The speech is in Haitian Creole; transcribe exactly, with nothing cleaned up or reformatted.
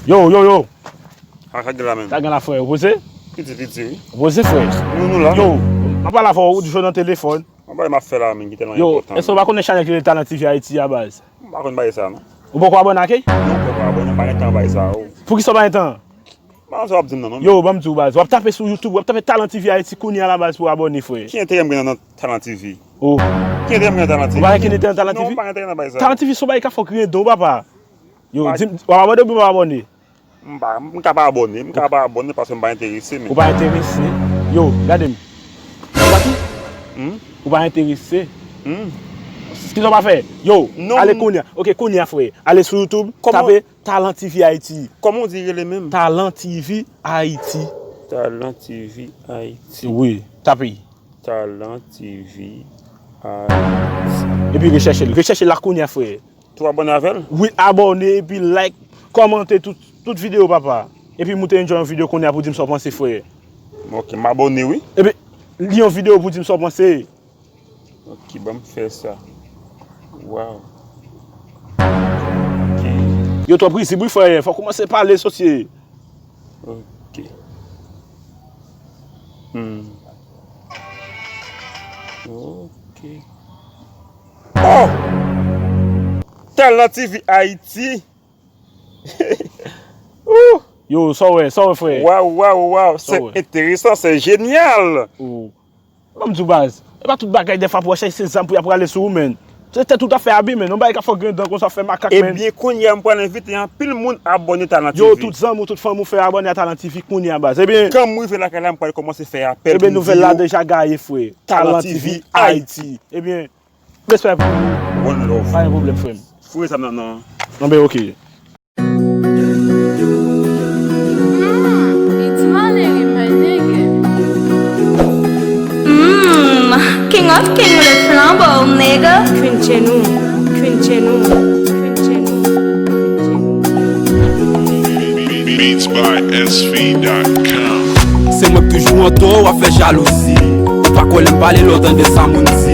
Yo, yo, yo. A, sa gen la menm. Sa gen la, frè. Ou poze? Piti, piti, wi. Ou poze, frè. Nou, nou la. Yo, m ap pale avè w, ou toujou nan telefòn. Mwen pa m ap fè la menm, ki tèlman enpòtan. Yo, èske w pa konnen chanèl ki rele Talent T V Haiti a, baz? M pa konn bagay sa, non. Ou poko abòne ak li? Non, m poko abòne, m pa gen tan bagay sa, o. Poukisa w pa gen tan? M pa konn sa w ap di m nan, non. Yo, ban m di w, baz. W ap tape sou YouTube, w ap tape Talent T V Haiti kounye a la, baz, pou w abòne, frè. Ki enterè m gen nan Talent T V? O. Ki enterè m gen nan Talent T V? Ou pa gen enterè nan Talent T V? Non, m pa gen enterè nan bagay sa. Talent T V se yon bagay k ap fè w kriye dan w, papa. Yo, di m, w ap abòne oubyen w p ap abòne? M pa, m ka pa abòne, m ka pa abòne paske m pa enterese, men. Ou pa enterese? Yo, gade m. Ou pa ki? Hmm? Ou pa enterese? Hmm? Kisa w pa fè? Yo, non, ale kounye a. Ok, kounye a, frè. Ale sou YouTube, tape Talent T V Haiti. Kòman w di rele menm? Talent T V Haiti. Talent T V Haiti. Wi, tape. Talent T V Haiti. Epi rechèche l. Rechèche l la kounye a, frè. Tou abòne avè l? Wi, abòne, epi like, kòmante tout, tout videyo, papa. Epi moute enjoy yon videyo kounye a pou di m sa w panse, frè. Ok, m abòne, wi. Epi, li yon videyo pou di m sa w panse. Ok, ban m fè sa. Wow. Ok. Yo twòp rizib, wi, frè. Fò w kòmanse pale, sòsye. Ok. Hmm. Ok. Oh! Talent T V Haiti. Ouh! Yo, sa w wè, sa w wè, frè? Waw, waw, waw, c'est intéressant, c'est génial. Ban m di w, baz, e pa tout bagay dèfwa pou w ap chèche se zam pou y ap rale sou ou, menn. Se tèt ou t ap fè abi, menn. Yon bagay k ap fè w griyen dan konsa, w ap fè makak, menn. Ebyen, kounye a, m pral envite anpil moun abòne Talent T V. Yo, tout zanmi w, tout fanmi w, fè abòne a Talent T V kounye a, baz. Ebyen, kanm m rive lakay la, m pral kòmanse fè apèl pou yo. Ebyen, nouvèl la deja gaye, frè. Talent T V Haiti. Ebyen, respè pou ou. One love. Pa gen pwoblèm, frè m. Foure sa m nan, nan. Anben, ok. Mm, king of king, le flambeau, nigga. Queen Chenou, Queen Chenou, Queen Chenou, Queen Chenou. Beats by S V dot com. Se mwen k toujou an tò, w ap fè jalouzi. Ou pa kwè lè m pale lè w tande sa moun di.